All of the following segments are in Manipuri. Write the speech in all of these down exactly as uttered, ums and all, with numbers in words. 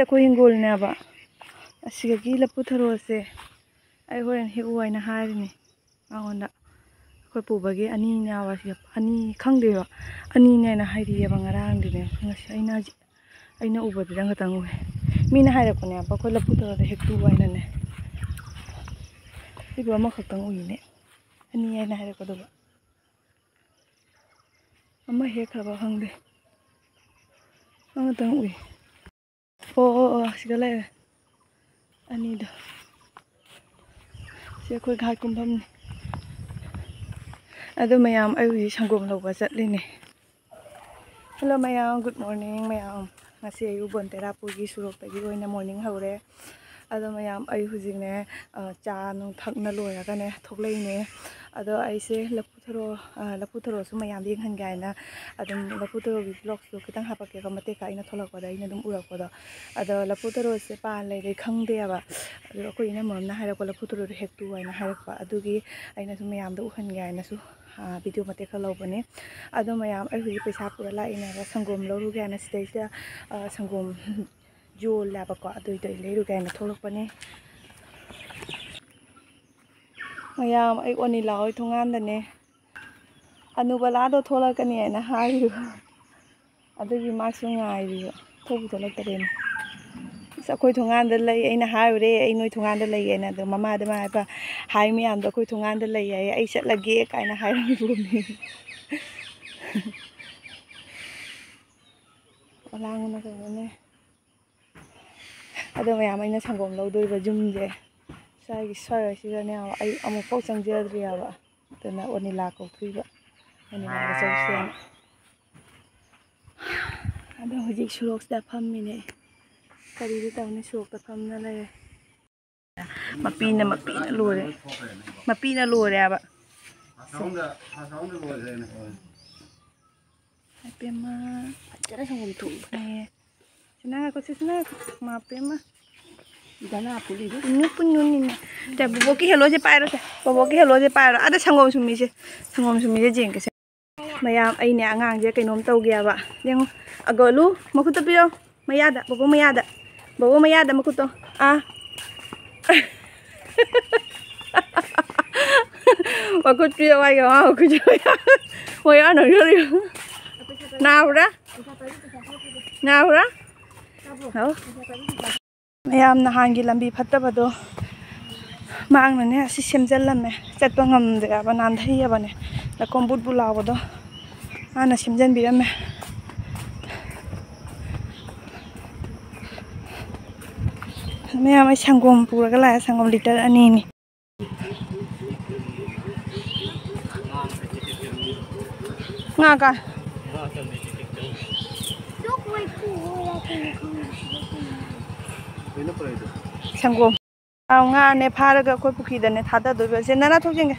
ꯑꯩꯈꯣꯏ ꯍꯤꯡꯒꯣꯜꯅꯦꯕ꯫ ꯑꯁꯤꯗꯒꯤ ꯂꯐꯨ ꯊꯔꯣꯁꯦ ꯑꯩ ꯍꯣꯔꯦꯟ ꯍꯦꯛꯎ ꯍꯥꯏꯅ ꯍꯥꯏꯔꯤꯅꯦ ꯃꯉꯣꯟꯗ꯫ ꯑꯩꯈꯣꯏ ꯄꯨꯕꯒꯤ ꯑꯅꯤꯅꯦꯕ, ꯑꯁꯤꯗ ꯑꯅꯤ ꯈꯪꯗꯦꯕ, ꯑꯅꯤꯅꯦꯅ ꯍꯥꯏꯔꯤꯑꯦꯕ ꯉꯔꯥꯡꯗꯤꯅꯦ꯫ ꯉꯁꯤ ꯑꯩꯅ ꯍꯧꯖꯤꯛ, ꯑꯩꯅ ꯎꯕꯗꯨꯗꯪ ꯈꯛꯇꯪ ꯎꯏ꯫ ꯃꯤꯅ ꯍꯥꯏꯔꯛꯄꯅꯦꯕ, ꯑꯩꯈꯣꯏ ꯂꯐꯨ ꯊꯔꯣꯗ ꯍꯦꯛꯇꯨ ꯍꯥꯏꯅꯅꯦ꯫ ꯁꯤꯕꯨ ꯑꯃꯈꯛꯇꯪ ꯎꯏꯅꯦ, ꯑꯅꯤ ꯍꯥꯏꯅ ꯍꯥꯏꯔꯛꯀꯗꯧꯕ꯫ ꯑꯃ ꯍꯦꯛꯈ꯭ꯔꯕ ꯈꯪꯗꯦ, ꯑꯃꯇꯪ ꯎꯏ꯫ ꯑꯣ, ꯑꯣ, ꯑꯣ, ꯁꯤꯗ ꯂꯩꯔꯦ ꯑꯅꯤꯗꯣ꯫ ꯁꯤ ꯑꯩꯈꯣꯏ ꯘꯥꯠ ꯀꯨꯝꯐꯝꯅꯤ꯫ ꯑꯗꯣ ꯃꯌꯥꯝ, ꯑꯩ ꯍꯧꯖꯤꯛ ꯁꯪꯒꯣꯝ ꯂꯧꯕ ꯆꯠꯂꯤꯅꯦ꯫ Hello ꯃꯌꯥꯝ, good morning ꯃꯌꯥꯝ꯫ ꯉꯁꯤ ꯑꯌꯨꯛ ꯕꯣꯟꯇꯦꯔꯥꯄꯨꯔꯒꯤ ꯁꯣꯔꯣꯛꯇꯒꯤ ꯑꯣꯏꯅ morning ꯍꯧꯔꯦ꯫ ꯑꯗꯣ ꯃꯌꯥꯝ, ꯑꯩ ꯍꯧꯖꯤꯛꯅꯦ, ꯑ, ꯆꯥ ꯅꯨꯡ ꯊꯛꯅ ꯂꯣꯏꯔꯒꯅꯦ ꯊꯣꯛꯂꯛꯏꯅꯦ꯫ ꯑꯗꯣ ꯑꯩꯁꯦ ꯂꯐꯨ ꯊꯔꯣ, ꯑ, ꯂꯐꯨ ꯊꯔꯣꯁꯨ ꯃꯌꯥꯝꯗ ꯌꯦꯡꯍꯟꯒꯦ ꯍꯥꯏꯅ ꯑꯗꯨꯝ ꯂꯐꯨ ꯊꯔꯣꯒꯤ vlogꯁꯨ ꯈꯤꯇꯪ ꯍꯥꯄꯛꯀꯦꯀꯣ, ꯃꯇꯦꯛ ꯈꯔ ꯑꯩꯅ ꯊꯣꯛꯂꯛꯄꯗ, ꯑꯩꯅ ꯑꯗꯨꯝ ꯎꯔꯛꯄꯗꯣ꯫ ꯑꯗꯣ ꯂꯐꯨ ꯊꯔꯣꯁꯦ ꯄꯥꯟ ꯂꯩꯔꯦ ꯈꯪꯗꯦꯕ꯫ ꯑꯗꯣ ꯑꯩꯈꯣꯏ ꯏꯅꯝꯃ ꯑꯃꯅ ꯍꯥꯏꯔꯛꯄ, "ꯂꯐꯨ ꯊꯔꯣꯗꯣ ꯍꯦꯛꯇꯨ" ꯍꯥꯏꯅ ꯍꯥꯏꯔꯛꯄ꯫ ꯑꯗꯨꯒꯤ ꯑꯩꯅꯁꯨ ꯃꯌꯥꯝꯗ ꯎꯍꯟꯒꯦ ꯍꯥꯏꯅꯁꯨ, ꯑ, video ꯃꯇꯦꯛ ꯈꯔ ꯂꯧꯕꯅꯦ꯫ ꯑꯗꯣ ꯃꯌꯥꯝ, ꯑꯩ ꯍꯧꯖꯤꯛ ꯄꯩꯁꯥ ꯄꯨꯔ ꯂꯥꯛꯏꯅꯦꯕ, ꯁꯪꯒꯣꯝ ꯂꯧꯔꯨꯒꯦ ꯍꯥꯏꯅ꯫ ꯁꯤꯗꯩꯁꯤꯗ, ꯑ, ꯁꯪꯒꯣꯝ ꯌꯣꯜꯂꯦꯕꯀꯣ, ꯑꯗꯨꯏꯗꯣ ꯑꯩ ꯂꯩꯔꯨꯒꯦ ꯍꯥꯏꯅ ꯊꯣꯛꯂꯛꯄꯅꯦ꯫ ꯃꯌꯥꯝ, ꯑꯩ ꯑꯣꯅꯤꯂꯥ ꯍꯣꯏ ꯊꯣꯡꯒꯥꯟꯗꯅꯦ꯫ ꯑꯅꯨꯕꯂꯥꯗꯣ ꯊꯣꯛꯂꯛꯀꯅꯤ ꯍꯥꯏꯅ ꯍꯥꯏꯔꯤꯕ, ꯑꯗꯨꯒꯤ ꯃꯥꯁꯨ ꯉꯥꯏꯔꯤꯕ꯫ ꯊꯣꯛꯄꯨ ꯊꯣꯛꯂꯛꯇꯔꯦꯅꯦ꯫ ꯑꯁ, ꯑꯩꯈꯣꯏ ꯊꯣꯡꯒꯥꯟꯗ ꯂꯩ, ꯑꯩꯅ ꯍꯥꯏꯔꯨꯔꯦ ꯑꯩ ꯅꯣꯏ ꯊꯣꯡꯒꯥꯟꯗ ꯂꯩꯌꯦꯅ꯫ ꯑꯗꯣ ꯃꯃꯥꯗ ꯃꯥ ꯍꯥꯏꯕ, ꯍꯥꯏ ꯃꯌꯥꯝꯗꯣ ꯑꯩꯈꯣꯏ ꯊꯣꯡꯒꯥꯟꯗ ꯂꯩ ꯍꯥꯏꯌꯦ, ꯑꯩ ꯆꯠꯂꯒꯦ ꯀꯥꯏꯅ ꯍꯥꯏꯔꯝꯃꯤꯕꯅꯦ꯫ ꯑꯣꯂꯥꯡꯕꯅ ꯀꯩꯅꯣꯅꯦ꯫ ꯑꯗꯣ ꯃꯌꯥꯝ, ꯑꯩꯅ ꯁꯪꯒꯣꯝ ꯂꯧꯗꯣꯔꯤꯕ ꯌꯨꯝꯁꯦ ꯁ꯭ꯋꯥꯏꯒꯤ, ꯁ꯭ꯋꯥꯏꯁꯤꯗꯅꯦꯕ꯫ ꯑꯩ ꯑꯃꯨꯛꯐꯥꯎ ꯆꯪꯖꯗ꯭ꯔꯤꯕ꯫ ꯑꯗꯨꯅ ꯑꯣꯅꯤꯂꯥ ꯀꯧꯊꯣꯛꯏꯕ, ꯑꯣꯅꯤꯂꯥꯗ ꯆꯧꯁꯦꯅ꯫ ꯑꯗꯣ ꯍꯧꯖꯤꯛ ꯁꯣꯔꯣꯛꯁꯤꯗ ꯐꯝꯃꯤꯅꯦ꯫ ꯀꯔꯤꯗꯤ ꯇꯧꯅꯤ, ꯁꯣꯔꯣꯛꯇ ꯐꯝꯅ ꯂꯩꯔꯦ꯫ ꯃꯄꯤꯅ, ꯃꯄꯤꯅ ꯂꯣꯏꯔꯦ꯫ ꯃꯄꯤꯅ ꯂꯣꯏꯔꯦ ꯍꯥꯏꯕ꯫ ꯏꯄꯦꯝꯃ, ꯐꯖꯅ ꯁꯪꯒꯣꯝ ꯊꯣꯛꯏ꯫ ꯑꯦ, ꯁꯤꯅ ꯉꯥꯏꯈꯣ, ꯁꯤ ꯁꯤꯅ ꯉꯥꯏꯈꯣ꯫ ꯃꯥ ꯄꯦꯝꯃ꯫ ꯗꯅꯥ ꯄꯨꯂꯤꯗꯨ꯫ ꯄꯨꯟꯅꯨ, ꯄꯨꯟꯅꯨꯅꯤꯅ꯫ ꯁꯦ, ꯕꯣꯕꯣꯛꯀꯤ ꯍꯦꯜꯂꯣꯁꯦ ꯄꯥꯏꯔꯣꯁꯦ꯫ ꯕꯣꯕꯣꯛꯀꯤ ꯍꯦꯜꯂꯣꯁꯦ ꯄꯥꯏꯔꯣ꯫ ꯑꯥꯗ ꯁꯪꯒꯣꯝ ꯁꯨꯝꯃꯤꯁꯦ꯫ ꯁꯪꯒꯣꯝ ꯁꯨꯝꯃꯤꯁꯦ ꯌꯦꯡꯒꯦꯁꯦ꯫ ꯃꯌꯥꯝ, ꯑꯩꯅꯦ ꯑꯉꯥꯡꯁꯦ ꯀꯩꯅꯣꯝ ꯇꯧꯒꯦ ꯍꯥꯏꯕ꯫ ꯌꯦꯡꯉꯨ꯫ ꯑꯒꯣꯂꯨ, ꯃꯈꯨꯠꯇ ꯄꯤꯌꯣ꯫ ꯃꯌꯥꯗ, ꯕꯣꯕꯣꯛ ꯃꯌꯥꯗ꯫ ꯕꯣꯕꯣ ꯃꯌꯥꯗ ꯃꯈꯨꯠꯇꯣ꯫ ꯑꯥ꯫ ꯃꯈꯨꯠ ꯄꯤꯌꯣ ꯍꯥꯏꯌꯣ, ꯑꯥ, ꯃꯈꯨꯠ ꯄꯤꯌꯣ꯫ ꯃꯌꯥ ꯅꯣꯏꯔꯣꯔꯤꯌꯣ꯫ ꯅꯥꯕ꯭ꯔꯥ? ꯅꯥꯕ꯭ꯔꯥ? ꯍꯥꯎ꯫ ꯃꯌꯥꯝ ꯅꯍꯥꯟꯒꯤ ꯂꯝꯕꯤ ꯐꯠꯇꯕꯗꯣ ꯃꯥꯡꯅꯅꯦ ꯑꯁꯤ ꯁꯦꯝꯖꯤꯜꯂꯝꯃꯦ꯫ ꯆꯠꯄ ꯉꯝꯗ꯭ꯔꯦꯕ, ꯅꯥꯟꯊꯩꯌꯦꯕꯅꯦ꯫ ꯂꯩꯈꯣꯝ ꯕꯨꯠ ꯕꯨꯠ ꯂꯥꯎꯕꯗꯣ ꯃꯥꯅ ꯁꯦꯝꯖꯤꯟꯕꯤꯔꯝꯃꯦ꯫ ꯃꯌꯥꯝ ꯑꯩ ꯁꯪꯒꯣꯝ ꯄꯨꯔꯒ ꯂꯥꯛꯑꯦ, ꯁꯪꯒꯣꯝ ꯂꯤꯇꯔ ꯑꯅꯤꯅꯤ꯫ ꯉꯥ ꯀꯥ꯫ ꯁꯪꯒꯣꯝ꯫ ꯑꯥꯎ, ꯉꯥꯅꯦ ꯐꯥꯔꯒ ꯑꯩꯈꯣꯏ ꯄꯨꯈ꯭ꯔꯤꯗꯅꯦ ꯊꯥꯗꯗꯣꯏꯕ꯫ ꯁꯦ, ꯅꯅꯥ ꯊꯣꯛꯆꯤꯟꯒꯦ꯫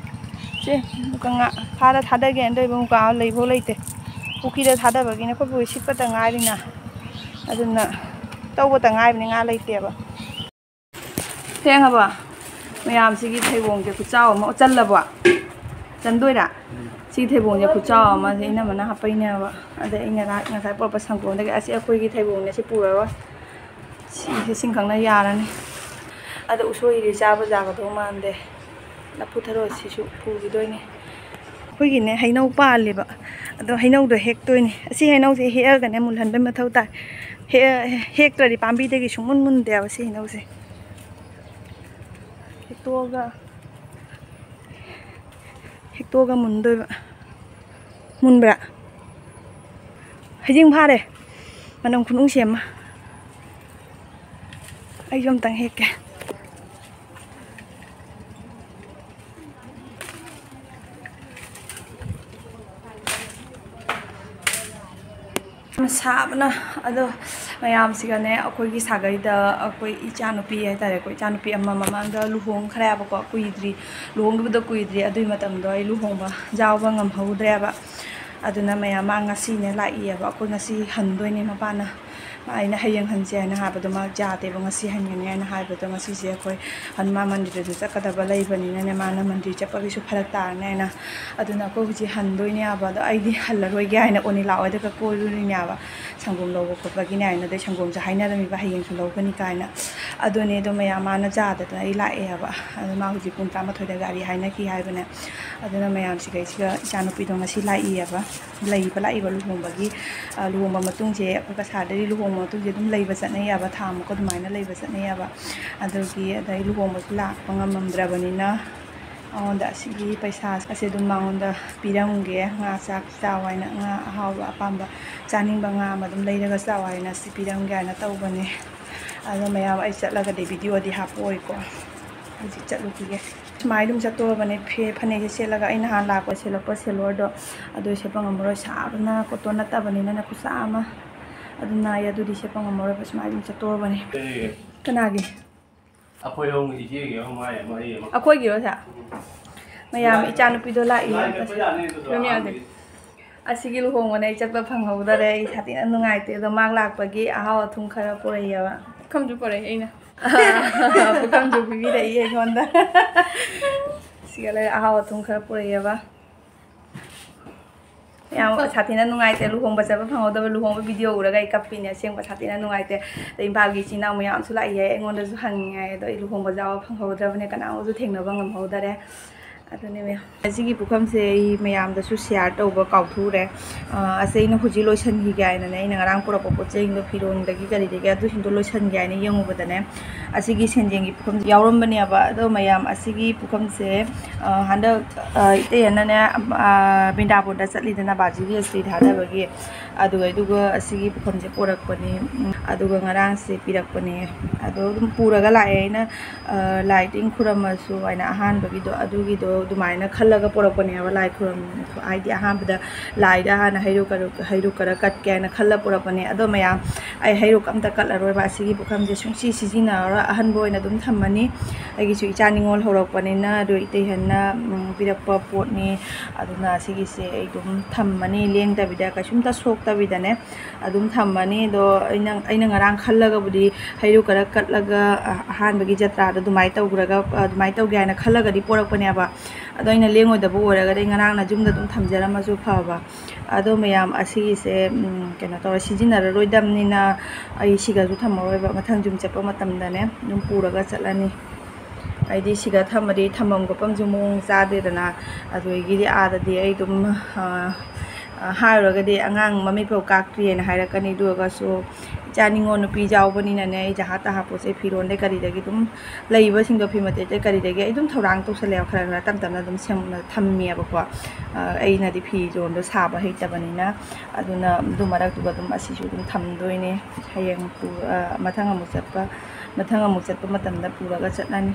ꯁꯦ, ꯃꯨꯀ ꯉꯥ ꯐꯥꯔ ꯊꯥꯗꯒꯦꯅ ꯇꯧꯔꯤꯕ, ꯃꯨꯀꯥ ꯂꯩꯐꯥꯎ ꯂꯩꯇꯦ꯫ ꯄꯨꯈ꯭ꯔꯤꯗ ꯊꯥꯗꯕꯒꯤꯅꯦ, ꯑꯩꯈꯣꯏ ꯄꯨꯈ꯭ꯔꯤ ꯁꯤꯠꯄꯇ ꯉꯥꯏꯔꯤꯅ꯫ ꯑꯗꯨꯅ ꯇꯧꯕꯇ ꯉꯥꯏꯕꯅꯤ, ꯉꯥ ꯂꯩꯇꯦꯕ꯫ ꯊꯦꯡꯉꯕꯣ? ꯃꯌꯥꯝꯁꯤꯒꯤ ꯊꯩꯕꯣꯡꯁꯦ ꯈꯨꯆꯥꯎ ꯑꯃ꯫ ꯆꯜꯂꯕꯣ? ꯆꯟꯗꯣꯏꯔꯥ? ꯁꯤ ꯊꯩꯕꯣꯡꯁꯦ ꯈꯨꯆꯥꯎ ꯑꯃ, ꯁꯤ ꯏꯅꯝꯃꯅ ꯍꯥꯞꯄꯩꯅꯦꯕ꯫ ꯑꯗꯩ ꯑꯩꯅ ꯉ-, ꯉꯁꯥꯏ ꯄꯨꯔꯛꯄ ꯁꯪꯒꯣꯝꯗꯒꯤ, ꯑꯁꯤ ꯑꯩꯈꯣꯏꯒꯤ ꯊꯩꯕꯣꯡꯅꯦ, ꯁꯤ ꯄꯨꯔꯔꯣꯏ꯫ ꯁꯤ, ꯁꯤ ꯁꯤꯡꯈꯛꯅ ꯌꯥꯔꯅꯤ꯫ ꯑꯗꯣ ꯎꯁꯣꯏꯗꯤ ꯆꯥꯕ ꯌꯥꯒꯗꯧ ꯃꯥꯟꯗꯦ꯫ ꯂꯐꯨ ꯊꯔꯣ ꯑꯁꯤꯁꯨ ꯄꯨꯈꯤꯗꯣꯏꯅꯦ꯫ ꯑꯩꯈꯣꯏꯒꯤꯅꯦ ꯍꯩꯅꯧ ꯄꯥꯜꯂꯦꯕ꯫ ꯑꯗꯣ ꯍꯩꯅꯧꯗꯣ ꯍꯦꯛꯇꯣꯏꯅꯦ꯫ ꯑꯁꯤ ꯍꯩꯅꯧꯁꯦ ꯍꯦꯛꯑꯒꯅꯦ ꯃꯨꯜꯍꯟꯕꯩ ꯃꯊꯧ ꯇꯥꯏ꯫ ꯍꯦꯛ-, ꯍꯦꯛꯇ꯭ꯔꯗꯤ ꯄꯥꯝꯕꯤꯗꯒꯤ ꯁꯨꯡꯃꯨꯟ ꯃꯨꯟꯗꯦꯕ ꯁꯤ ꯍꯩꯅꯧꯁꯦ꯫ ꯍꯦꯛꯇꯣꯛꯑꯒ, ꯍꯦꯛꯇꯣꯛꯑꯒ ꯃꯨꯟꯗꯣꯏꯕ꯫ ꯃꯨꯟꯕ꯭ꯔꯥ? ꯍꯩꯖꯤꯡ ꯐꯥꯔꯦ꯫ ꯃꯅꯝ ꯈꯨꯅꯨꯡꯁꯤ ꯑꯃ꯫ ꯑꯩꯁꯨ ꯑꯝꯇꯪ ꯍꯦꯛꯀꯦ꯫ ꯌꯥꯝ ꯁꯥꯕꯅ꯫ ꯑꯗꯣ ꯃꯌꯥꯝꯁꯤꯒꯅꯦ, ꯑꯩꯈꯣꯏꯒꯤ ꯁꯥꯒꯩꯗ ꯑꯩꯈꯣꯏ ꯏꯆꯥꯅꯨꯄꯤ ꯍꯥꯏꯇꯥꯔꯦꯀꯣ, ꯏꯆꯥꯅꯨꯄꯤ ꯑꯃ ꯃꯃꯥꯡꯗ ꯂꯨꯍꯣꯡꯈ꯭ꯔꯦꯕꯀꯣ, ꯀꯨꯏꯗ꯭ꯔꯤ, ꯂꯨꯍꯣꯡꯈꯤꯕꯗꯣ ꯀꯨꯏꯗ꯭ꯔꯤ꯫ ꯑꯗꯨꯒꯤ ꯃꯇꯝꯗꯣ ꯑꯩ ꯂꯨꯍꯣꯡꯕ ꯌꯥꯎꯕ ꯉꯝꯍꯧꯗ꯭ꯔꯦꯕ꯫ ꯑꯗꯨꯅ ꯃꯌꯥꯝ ꯃꯥ ꯉꯁꯤꯅꯦ ꯂꯥꯛꯏꯌꯦꯕ꯫ ꯑꯩꯈꯣꯏ ꯉꯁꯤ ꯍꯟꯗꯣꯏꯅꯦ, ꯃꯄꯥꯅ ꯑꯩꯅ ꯍꯌꯦꯡ ꯍꯟꯁꯦ ꯍꯥꯏꯅ ꯍꯥꯏꯕꯗꯣ ꯃꯥ ꯌꯥꯗꯦꯕ, ꯉꯁꯤ ꯍꯟꯒꯅꯤ ꯍꯥꯏꯅ ꯍꯥꯏꯕꯗꯣ꯫ ꯉꯁꯤꯁꯦ ꯑꯩꯈꯣꯏ ꯍꯅꯨꯃꯥꯟ ꯃꯟꯗꯤꯔꯗꯁꯨ ꯆꯠꯀꯗꯕ ꯂꯩꯕꯅꯤꯅꯅꯦ, ꯃꯥꯅ ꯃꯟꯗꯤꯔ ꯆꯠꯄꯒꯤꯁꯨ ꯐꯔꯛ ꯇꯥꯔꯅꯤ ꯍꯥꯏꯅ꯫ ꯑꯗꯨꯅ ꯑꯩꯈꯣꯏ ꯍꯧꯖꯤꯛ ꯍꯟꯗꯣꯏꯅꯦꯕ꯫ ꯑꯗꯣ ꯑꯩꯗꯤ ꯍꯜꯂꯔꯣꯏꯒꯦ ꯍꯥꯏꯅ ꯑꯣꯅꯤꯂꯥ ꯍꯣꯏꯗꯒ ꯀꯣꯏꯔꯨꯔꯤꯅꯦꯕ, ꯁꯪꯒꯣꯝ ꯂꯧꯕ ꯈꯣꯠꯄꯒꯤꯅꯦ ꯍꯥꯏꯅ꯫ ꯑꯗꯩ ꯁꯪꯒꯣꯝꯁꯨ ꯍꯥꯏꯅꯔꯝꯃꯤꯕ ꯍꯌꯦꯡꯁꯨ ꯂꯧꯒꯅꯤ ꯀꯥꯏꯅ꯫ ꯑꯗꯨꯅꯦ, ꯑꯗꯣ ꯃꯌꯥꯝ ꯃꯥꯅ ꯆꯥꯗꯗꯅ ꯑꯩ ꯂꯥꯛꯑꯦꯕ꯫ ꯑꯗꯣ ꯃꯥ ꯍꯧꯖꯤꯛ ꯄꯨꯡ ꯇꯔꯥꯃꯥꯊꯣꯏꯗ ꯒꯥꯔꯤ ꯍꯥꯏꯅꯈꯤ ꯍꯥꯏꯕꯅꯦ꯫ ꯑꯗꯨꯅ ꯃꯌꯥꯝꯁꯤꯒꯩꯁꯤꯒ ꯏꯆꯥꯅꯨꯄꯤꯗꯣ ꯉꯁꯤ ꯂꯥꯛꯏꯑꯕ, ꯂꯩꯕ ꯂꯥꯛꯏꯕ ꯂꯨꯍꯣꯡꯕꯒꯤ꯫ ꯑ, ꯂꯨꯍꯣꯡꯕ ꯃꯇꯨꯡꯁꯦ ꯑꯩꯈꯣꯏ ꯀꯁꯥꯔꯗꯗꯤ ꯂꯨꯍꯣꯡꯕ ꯃꯇꯨꯡꯁꯦ ꯑꯗꯨꯝ ꯂꯩꯕ ꯆꯠꯅꯩꯌꯦꯕ, ꯊꯥ ꯑꯃꯨꯛꯀ ꯑꯗꯨꯃꯥꯏꯅ ꯂꯩꯕ ꯆꯠꯅꯩꯌꯦꯕ꯫ ꯑꯗꯨꯒꯤ ꯑꯗꯩ ꯂꯨꯍꯣꯡꯕꯁꯨ ꯂꯥꯛꯄ ꯉꯝꯃꯝꯗ꯭ꯔꯕꯅꯤꯅ ꯃꯉꯣꯟꯗ ꯑꯁꯤꯒꯤ ꯄꯩꯁꯥ ꯑꯁꯦ ꯑꯗꯨꯝ ꯃꯉꯣꯟꯗ ꯄꯤꯔꯝꯒꯦ, ꯉꯥ ꯆꯥꯛ ꯆꯥꯎ ꯍꯥꯏꯅ, ꯉꯥ ꯑꯍꯥꯎꯕ ꯑꯄꯥꯝꯕ ꯆꯥꯅꯤꯡꯕ ꯉꯥ ꯑꯃ ꯑꯗꯨꯝ ꯂꯩꯔꯒ ꯆꯥꯎ ꯍꯥꯏꯅ ꯁꯤ ꯄꯤꯔꯝꯒꯦ ꯍꯥꯏꯅ ꯇꯧꯕꯅꯦ꯫ ꯑꯗꯣ ꯃꯌꯥꯝ ꯑꯩ ꯆꯠꯂꯒꯗꯤ ꯚꯤꯗꯤꯑꯣꯗꯤ ꯍꯥꯞꯄꯛꯑꯣꯏꯀꯣ, ꯍꯧꯖꯤꯛ ꯆꯠꯂꯨꯈꯤꯒꯦ꯫ ꯁꯨꯃꯥꯏꯅ ꯑꯗꯨꯝ ꯆꯠꯇꯣꯔꯕꯅꯦ꯫ ꯐꯦ-, ꯐꯅꯦꯛꯁꯦ ꯁꯦꯠꯂꯒ ꯑꯩ ꯅꯍꯥꯟ ꯂꯥꯛꯄ ꯁꯦꯠꯂꯛꯄ ꯁꯦꯂꯣꯔꯗꯣ ꯑꯗꯨ ꯁꯦꯠꯄ ꯉꯝꯃꯔꯣꯏ, ꯁꯥꯕꯅ ꯀꯣꯇꯣꯟ ꯅꯠꯇꯕꯅꯤꯅꯅꯦ ꯈꯨꯠꯁꯥ ꯑꯃ꯫ ꯑꯗꯨꯅ ꯑꯩ ꯑꯗꯨꯗꯤ ꯁꯦꯠꯄ ꯉꯝꯃꯔꯣꯏꯕ, ꯁꯨꯃꯥꯏꯅ ꯑꯗꯨꯝ ꯆꯠꯇꯣꯔꯕꯅꯦ꯫ ꯀꯩꯒꯤ? ꯀꯅꯥꯒꯤ? ꯑꯩꯈꯣꯏ ꯑꯍꯨꯝꯒꯤ ꯏꯆꯦꯒꯤ ꯑꯃ ꯃꯥꯏ ꯑꯃ ꯑꯩ ꯑꯃ꯫ ꯑꯩꯈꯣꯏꯒꯤꯔꯣ ꯁꯦ? ꯃꯌꯥꯝ ꯏꯆꯥꯅꯨꯄꯤꯗꯣ ꯂꯥꯛꯏ꯫ ꯂꯥꯏꯟ ꯆꯠꯄ ꯌꯥꯅꯤ ꯑꯗꯨꯁꯨ ꯔꯣꯃꯤꯌꯥꯒꯤ꯫ ꯑꯍꯥꯟꯕꯒꯤ꯫ ꯑꯁꯤꯒꯤ ꯂꯨꯍꯣꯡꯕꯅꯦ ꯑꯩ ꯆꯠꯄ ꯐꯪꯍꯧꯗꯔꯦ꯫ ꯑꯩ ꯁꯥꯊꯤꯅ ꯅꯨꯡꯉꯥꯏꯇꯦ꯫ ꯑꯗꯣ ꯃꯥ ꯂꯥꯛꯄꯒꯤ ꯑꯍꯥꯎ ꯑꯊꯨꯝ ꯈꯔ ꯄꯨꯔꯛꯑꯦꯕ꯫ ꯄꯨꯈꯝꯁꯨ ꯄꯨꯔꯛꯑꯦ ꯑꯩꯅ꯫ ꯄꯨꯈꯝꯁꯨ ꯄꯤꯕꯤꯔꯛꯏ ꯑꯩꯉꯣꯟꯗ꯫ ꯁꯤꯒ ꯂꯩꯔꯦ, ꯑꯍꯥꯎ ꯑꯊꯨꯝ ꯈꯔ ꯄꯨꯔꯛꯑꯦꯕ꯫ ꯌꯥꯝ ꯁꯥꯊꯤꯅ ꯅꯨꯡꯉꯥꯏꯇꯦ ꯂꯨꯍꯣꯡꯕ ꯆꯠꯄ ꯐꯪꯍꯧꯗꯕ꯫ ꯂꯨꯍꯣꯡꯕ ꯚꯤꯗꯤꯑꯣ ꯎꯔꯒ ꯑꯩ ꯀꯞꯄꯤꯅꯦ꯫ ꯑꯁꯦꯡꯕ ꯁꯥꯊꯤꯅ ꯅꯨꯡꯉꯥꯏꯇꯦ꯫ ꯑꯗꯩ ꯏꯝꯐꯥꯜꯒꯤ ꯏꯆꯤꯟ ꯏꯅꯥꯎ ꯃꯌꯥꯝꯁꯨ ꯂꯥꯛꯏ ꯍꯥꯏ, ꯑꯩꯉꯣꯟꯗꯁꯨ ꯍꯪꯉꯤ ꯍꯥꯏ, ꯑꯗꯣ ꯑꯩ ꯂꯨꯍꯣꯡꯕ ꯌꯥꯎꯕ ꯐꯪꯍꯧꯗ꯭ꯔꯕꯅꯦ, ꯀꯅꯥꯒꯁꯨ ꯊꯦꯡꯅꯕ ꯉꯝꯍꯧꯗꯔꯦ꯫ ꯑꯗꯨꯅꯦ ꯃꯌꯥꯝ꯫ ꯑꯁꯤꯒꯤ ꯄꯨꯈꯝꯁꯦ ꯑꯩ ꯃꯌꯥꯝꯗꯁꯨ ꯁꯤꯌꯥꯔ ꯇꯧꯕ ꯀꯥꯎꯊꯣꯛꯎꯔꯦ꯫ ꯑ, ꯑꯁꯤ ꯑꯩꯅ ꯍꯧꯖꯤꯛ ꯂꯣꯏꯁꯤꯟꯈꯤꯒꯦ ꯍꯥꯏꯅꯅꯦ, ꯑꯩꯅ ꯉꯔꯥꯡ ꯄꯨꯔꯛꯄ ꯄꯣꯠ ꯆꯩꯗꯣ, ꯐꯤꯔꯣꯟꯗꯒꯤ ꯀꯔꯤꯗꯒꯤ, ꯑꯗꯨꯁꯤꯡꯗꯣ ꯂꯣꯏꯁꯤꯟꯒꯦ ꯍꯥꯏꯅ ꯌꯦꯡꯉꯨꯕꯗꯅꯦ, ꯑꯁꯤꯒꯤ ꯁꯦꯟꯖꯦꯡꯒꯤ ꯄꯨꯈꯝꯁꯦ ꯌꯥꯎꯔꯝꯕꯅꯦꯕ꯫ ꯑꯗꯣ ꯃꯌꯥꯝ, ꯑꯁꯤꯒꯤ ꯄꯨꯈꯝꯁꯦ, ꯑ, ꯍꯟꯗꯛ, ꯑ, ꯏꯇꯩ ꯑꯅꯅꯦ, ꯑ, ꯕ꯭ꯔꯤꯟꯗꯥꯕꯣꯟꯗ ꯆꯠꯂꯤꯗꯅ ꯕꯥꯖꯤꯒꯤ ꯑꯁꯇꯤ ꯊꯥꯗꯕꯒꯤ, ꯑꯗꯨꯒ, ꯑꯗꯨꯒ ꯑꯁꯤꯒꯤ ꯄꯨꯈꯝꯁꯦ ꯄꯣꯔꯛꯄꯅꯤ꯫ ꯎꯝ, ꯑꯗꯨꯒ ꯉꯔꯥꯡꯁꯦ ꯄꯤꯔꯛꯄꯅꯦ꯫ ꯑꯗꯣ ꯑꯗꯨꯝ ꯄꯨꯔꯒ ꯂꯥꯛꯑꯦ ꯑꯩꯅ, ꯑ, ꯂꯥꯏ ꯇꯤꯟ ꯈꯨꯔꯝꯃꯁꯨ ꯍꯥꯏꯅ ꯑꯍꯥꯟꯕꯒꯤꯗꯣ, ꯑꯗꯨꯒꯤꯗꯣ ꯑꯗꯨꯃꯥꯏꯅ ꯈꯜꯂꯒ ꯄꯣꯔꯛꯄꯅꯦꯕ꯫ ꯂꯥꯏ ꯈꯨꯔꯨꯝ ꯍꯥꯏꯗꯤ ꯑꯍꯥꯟꯕꯗ ꯂꯥꯏꯗ ꯍꯥꯟꯅ ꯍꯩꯔꯨꯛ ꯈꯔ ꯀꯠꯀꯦ ꯍꯥꯏꯅ ꯈꯜꯂ ꯄꯣꯔꯛꯄꯅꯦ꯫ ꯑꯗꯣ ꯃꯌꯥꯝ, ꯑꯩ ꯍꯩꯔꯨꯛ ꯑꯝꯇ ꯀꯠꯂꯔꯣꯏꯕ꯫ ꯑꯁꯤꯒꯤ ꯄꯨꯈꯝꯁꯦ ꯁꯨꯡꯁꯤ ꯁꯤꯖꯤꯟꯅꯔꯔꯣꯏ, ꯑꯍꯟꯕ ꯑꯣꯏꯅ ꯑꯗꯨꯝ ꯊꯝꯃꯅꯤ꯫ ꯑꯩꯒꯤꯁꯨ ꯏꯆꯥ ꯅꯤꯉꯣꯜ ꯍꯧꯔꯛꯄꯅꯤꯅ ꯑꯗꯨ ꯏꯇꯩꯍꯟꯅ ꯄꯤꯔꯛꯄ ꯄꯣꯠꯅꯤ꯫ ꯑꯗꯨꯅ ꯁꯤꯒꯤꯁꯦ ꯑꯩ ꯑꯗꯨꯝ ꯊꯝꯃꯅꯤ, ꯂꯦꯡꯗꯕꯤꯗ, ꯀꯩꯁꯨꯝꯇ ꯁꯣꯛꯇꯕꯤꯗꯅꯦ ꯑꯗꯨꯝ ꯊꯝꯃꯅꯤ꯫ ꯑꯗꯣ ꯑꯩꯅ ꯑꯩꯅ ꯉꯔꯥꯡ ꯈꯜꯂꯒꯕꯨꯗꯤ ꯍꯩꯔꯨꯛ ꯈꯔ ꯀꯠꯂꯒ ꯑꯍꯥꯟꯕꯒꯤ ꯖꯇ꯭ꯔꯥꯗꯣ ꯑꯗꯨꯃꯥꯏꯅ ꯇꯧꯈ꯭ꯔꯒ ꯑꯗꯨꯃꯥꯏꯅ ꯇꯧꯒꯦ ꯍꯥꯏꯅ ꯈꯜꯂꯒꯗꯤ ꯄꯣꯔꯛꯄꯅꯦꯕ꯫ ꯑꯗꯣ ꯑꯩꯅ ꯂꯦꯡꯉꯣꯏꯗꯕ ꯑꯣꯏꯔꯒꯗꯤ ꯉꯔꯥꯡꯅ ꯌꯨꯝꯗ ꯑꯗꯨꯝ ꯊꯝꯖꯔꯝꯃꯁꯨ ꯐꯕ꯫ ꯑꯗꯣ ꯃꯌꯥꯝ, ꯑꯁꯤꯒꯤꯁꯦ ꯀꯩꯅꯣ ꯇꯧꯔ ꯁꯤꯖꯤꯟꯅꯔꯔꯣꯏꯗꯕꯅꯤꯅ ꯑꯩ ꯁꯤꯒꯁꯨ ꯊꯝꯃꯔꯣꯏꯕ꯫ ꯃꯊꯪ ꯌꯨꯝ ꯆꯠꯄ ꯃꯇꯝꯗꯅꯦ ꯑꯗꯨꯝ ꯄꯨꯔꯒ ꯆꯠꯂꯅꯤ꯫ ꯍꯥꯏꯗꯤ ꯁꯤꯒ ꯊꯝꯃꯗꯤ ꯊꯝꯐꯝ ꯈꯣꯠꯐꯝꯁꯨ ꯃꯑꯣꯡ ꯆꯥꯗꯦꯗꯅ꯫ ꯑꯗꯨꯗꯒꯤꯗꯤ ꯑꯥꯗꯗꯤ ꯑꯩ ꯑꯗꯨꯝ ꯍꯥꯏꯔꯨꯔꯒꯗꯤ ꯑꯉꯥꯡ ꯃꯃꯤꯠ ꯐꯥꯎ ꯀꯥꯛꯇ꯭ꯔꯤꯑꯅ ꯍꯥꯏꯔꯛꯀꯅꯤ꯫ ꯑꯗꯨ ꯑꯣꯏꯔꯒꯁꯨ ꯏꯆꯥ ꯅꯤꯉꯣꯜ ꯅꯨꯄꯤ ꯌꯥꯎꯕꯅꯤꯅꯅꯦ, ꯑꯩ ꯖꯍꯥ ꯇꯍꯥ ꯄꯣꯠ ꯆꯩ, ꯐꯤꯔꯣꯟꯗꯩ ꯀꯔꯤꯗꯒꯤ ꯑꯗꯨꯝ ꯂꯩꯕꯁꯤꯡꯗꯣ, ꯐꯤ ꯃꯇꯦꯛꯇꯩ ꯀꯔꯤꯗꯒꯤ ꯑꯩ ꯑꯗꯨꯝ ꯊꯧꯔꯥꯡ ꯇꯧꯁꯜꯂꯦꯕ꯫ ꯈꯔ ꯈꯔ ꯇꯞ ꯇꯞꯅ ꯑꯗꯨꯝ ꯁꯦꯝꯅ ꯊꯝꯃꯦꯕꯀꯣ꯫ ꯑꯩꯅꯗꯤ ꯐꯤꯔꯣꯟꯗꯣ ꯁꯥꯕ ꯍꯩꯇꯕꯅꯤꯅ꯫ ꯑꯗꯨꯅ ꯑꯗꯨ ꯃꯔꯛꯇꯨꯗ ꯑꯗꯨꯝ ꯑꯁꯤꯁꯨ ꯑꯗꯨꯝ ꯊꯝꯗꯣꯏꯅꯦ꯫ ꯍꯌꯦꯡ ꯄꯨ-, ꯃꯊꯪ ꯑꯃꯨꯛ ꯆꯠꯄ, ꯃꯊꯪ ꯑꯃꯨꯛ ꯆꯠꯄ ꯃꯇꯝꯗ ꯄꯨꯔꯒ ꯆꯠꯂꯅꯤ꯫